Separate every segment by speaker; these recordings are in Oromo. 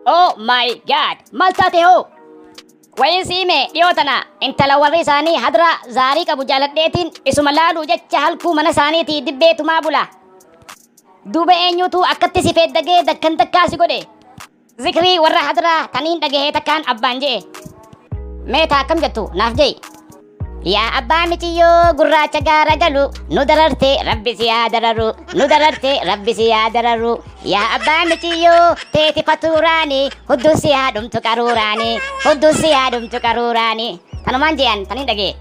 Speaker 1: Oh my God! Maal taate hoo? Wayiin si hime dhiyoo tana intala warri isaanii hadraa zaarii qabu jaaladheetiin isuma laaluu jecha halkuu mana isaaniitii dibbee tumaa bula. Duuba eenyuutu akkatti si feeddagee dakkan dakkaa si godhe? Zikrii warra hadraa taniin dhagahee takkaan abbaan je'e. Mee taa akkam jettu naaf je'i. Yaa abbaa miciyyoo gurraacha gaara galu nu dararte rabbi si haa dararu nu dararte rabbi si haa dararu yaa abbaa miciyyoo teeti fatuuraani hudduu si haa dhumtu qaruuraani hudduu si haa dhumtu qaruuraani tanumaan je'an taniin dhagee.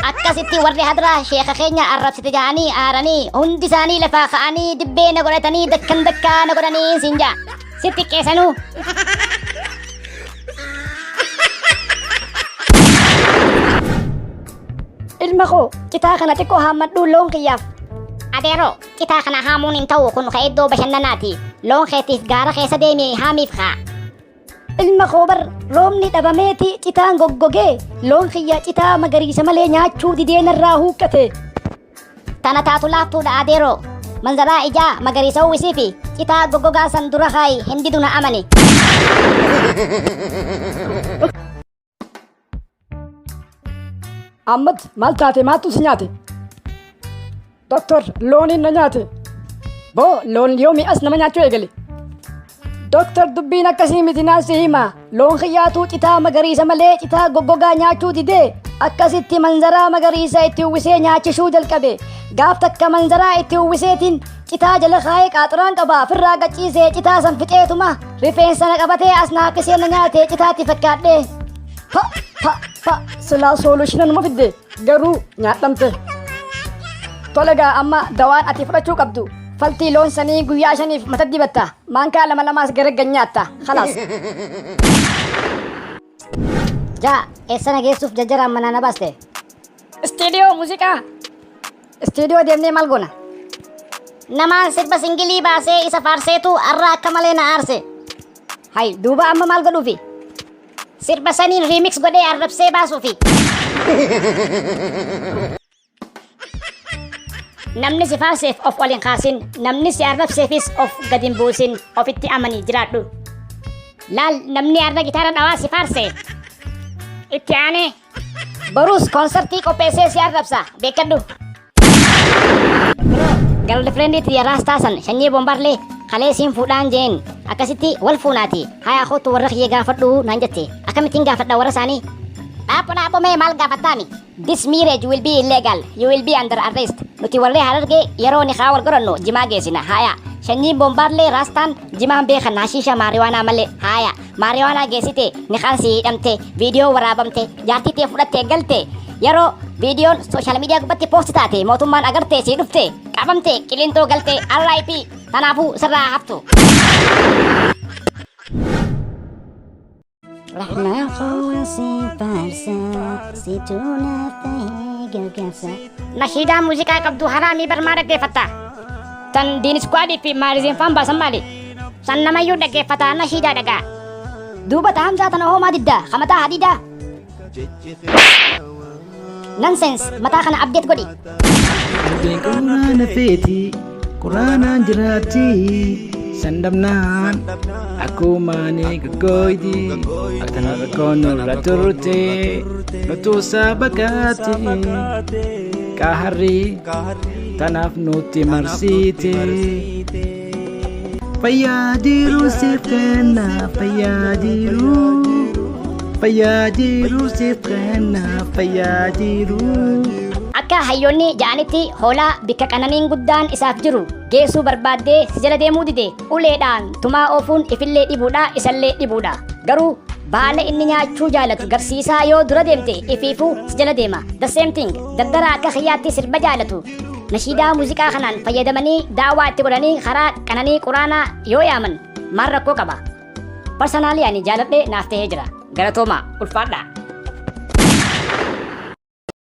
Speaker 1: Akkasitti warri hadraa sheeka keenya arrabsite ja'anii aaranii hundi isaanii lafaa ka'anii dibbee na godhatanii dakkan dakkaa na godhanii siin ja'a. Si xiqqeessanuu.
Speaker 2: Ilma koo citaa kana xiqqoo haammadhuu loon kiyyaaf.
Speaker 1: Adeeroo, citaa kana haamuun hin ta'u kun ka iddoo bashannanaati. Loon keetiif gaara keessa deemi haamiif kaa.
Speaker 2: Ilma koo bar roobni dhabameeti citaan goggogee loon kiyya citaa magariisa malee nyaachuu didee narraa huuqqate.
Speaker 1: Tana taatu laaftuudha adeeroo. Manzaraa ijaa magariisa uwwisiifi citaa goggogaa san dura kaayi hin didu na amani.
Speaker 2: Ahmad maal taate maaltu si nyaate? Doktor looniin na nyaate. Boo loon yoomii as nama nyaachuu eegale. Doktor dubbiin akkasii miti naan si hima. Loon kiyyaatuu citaa magariisa malee citaa goggogaa nyaachuu didee akkasitti manzaraa magariisa itti uwwisee nyaachishuu jalqabe. Gaaf takka manzaraa itti uwwiseetiin citaa jala kaayee qaaxuraan qaba firraa qaciisee citaa san fixeetuma rifeensa na qabatee as na harkisee na nyaate citaatti fakkaadhee. Pa pa pa silaa soolushina numa fidde garuu nyaadhamte. Tole gaa amma dawaan ati fudhachuu qabdu faltii loon sanii guyyaa shaniif mata dibatta maankaa lama lamaas gara nyaatta khalaas.
Speaker 1: Jaa, eessa na geessuuf jajjaraan manaa na baaste?
Speaker 2: Istiidiyoo muuziqaa. Istiidiyoo deemnee maal goona?
Speaker 1: Namaan sirba singilii baasee isa faarseetu arra akka malee na aarse.
Speaker 2: Hay duuba amma maal godhuufi?
Speaker 1: Sirba saniin remix godhee arrabsee baasuufi. Namni si faarseef of ol hin kaasin, namni si arrabseefis of gad hin buusin, ofitti amanii jiraadhu. Laal namni arra gitaara dhawaa si faarse. Itti aanee
Speaker 2: Boruus koonsartii qopheessee si arrabsa beekadhu.
Speaker 1: Girlfriend tiyya raastaa san sanyii bombarlee kalee siin fuudhaan jeen akkasitti wal fuunaati hayaa kootu warra kiyya gaafadhu naan jette akkamittiin gaafadha warra isaanii dhaapho dhaapho mee maal gaafattaami this marriage will be illegal you will be under arrest nuti warri harargee yeroo nikaa wal godhannu jimaa geessina haya sanyiin bombarlee raastaan jimaan beekan hashiisha maariwaanaa malee haya maariwaanaa geessite nikaan si hidhamte viidiyoo waraabamte jaartii tee fudhatte galte yeroo viidiyoon sooshaal miidiyaa gubbatti poosti taate mootummaan agartee sii dhufte qabamte qilintoo galte RIP tanaafuu sirraa haftu. Rahmaa koo si faarsa situ naaf ta'ee gargaarsa. Nashiidaa muuziqaa qabdu haraamii barmaa dhaggeeffatta. Tan diin iskuwaadii fi maariziin faan baasan maali? San namayyuu dhaggeeffata nashiidaa dhagaa.
Speaker 2: Duuba ta Hamzaa tana hoo maa diddaa? Ka mataa hadiidaa? Nonsense mataa kana update godhi.
Speaker 3: Qalbiin quraana feeti quraanaan jiraatti sandabnaan akkuma ni goggooyti akkana rakkoon nurra turte nutu sabakaati qaharri tanaaf nutti marsiite. Fayyaa jiruu siif kenna fayyaa jiruu fayyaa jiruu siif kenna fayyaa jiruu.
Speaker 1: Akka hayyoonni ja'anitti hoolaa bikka qananiin guddaan isaaf jiru geessuu barbaaddee si jala deemuu dide uleedhaan tumaa oofuun ifillee dhibuudha isallee dhibuudha. Garuu baala inni nyaachuu jaalatu garsiisaa yoo dura deemte ifiifuu si jala deema. The same thing dardara akka kiyyaatti sirba jaalatu nashiidaa muuziqaa kanaan fayyadamanii daawaa itti godhanii karaa qananii quraanaa yoo yaaman maal rakkoo qaba. Personally ani jaaladhee naaf tahee jira. Galatoomaa ulfaadhaa.